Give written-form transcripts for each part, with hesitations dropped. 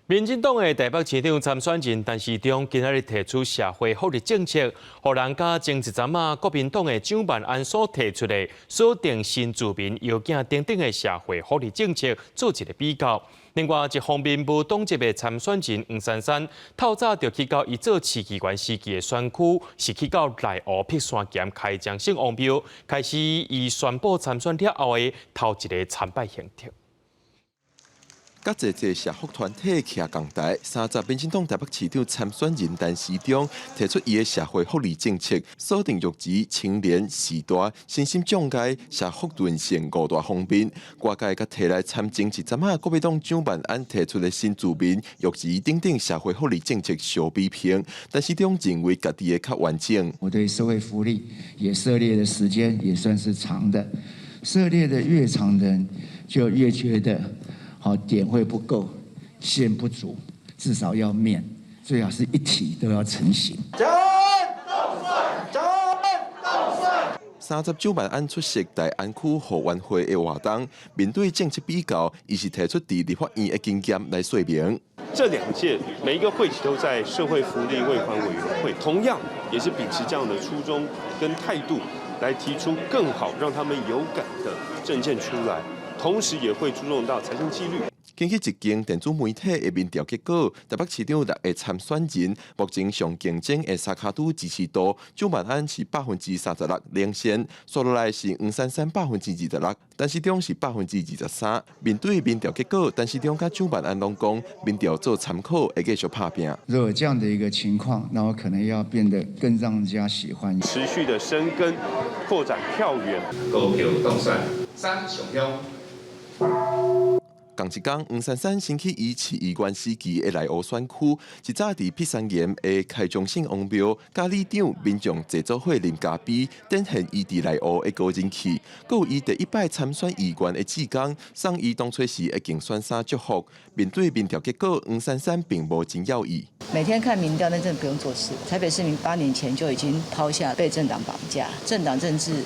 民進黨的台北市長參選人陳時中今仔日提出社會福利政策，予人佮前一陣仔國民黨的蔣萬安所提出的鎖定新住民藥囝等等的社會福利政策做一個比較。另外一方面，無黨籍的參選人黃珊珊，透早就去到伊做市議員時期的選區，是去到內湖碧山巖開漳聖王廟，開始伊宣布參選了後的頭一個參拜行程。佮濟濟社福團體徛仝台，30民進黨台北市長參選人陳時中提出伊的社會福利政策，鎖定弱智、青年、序大、身心障礙、社福韌性五大方面。外界佮提來參前一陣仔國民黨蔣萬安提出的新住民、弱智等等社會福利政策相比拼，陳時中認為家己的較完整。我對社會福利也涉獵的時間也算是長的，涉獵的越長的人就越覺得，好，點會不夠，線不足，至少要面，最好是一體都要成型。 30蔣萬安出席大安區後援會的活動，面對政策比較，伊是提出佇立法院的經驗來說明。這兩屆每一個會期都在社會福利衛環委員會，同樣也是秉持這樣的初衷跟態度，來提出更好讓他們有感的政見出來。同時也會注重到財經紀律。根據一間電子媒體的民調結果，台北市長六个參選人目前上競爭的三跤拄支持度，蔣萬安是36%領先，紲落來是黃珊珊26%，陳時中是23%。面對民調結果，陳時中佮蔣萬安攏講，民調做參考，會繼續拍拚。如果有這樣的一個情況，那我可能要變得更讓人家喜歡。持續的深耕、擴展票源。高票當選，三上鄉。仝一工，黃珊珊先去伊市議員時期的內湖選區，一早佇碧山巖的開漳聖王廟，佮里長民眾坐做伙啉咖啡，展現伊佇內湖的高人氣。閣有伊第一擺參選議員的志工，送伊當初時的競選衫祝福。面對民調結果，黃珊珊並無真訝異。每天看民調，那真的不用做事。台北市民8年前就已經拋下被政黨綁架，政黨政治。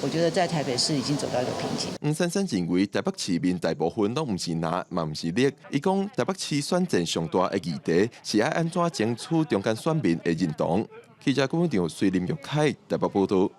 我覺得在台北市已經走到一個瓶頸。黃珊珊認為台北市民大部分攏毋是藍，嘛毋是綠。伊講台北市選戰上大的議題是愛按怎爭取中間選民的認同。記者郭文長、隨林玉凱台北報道。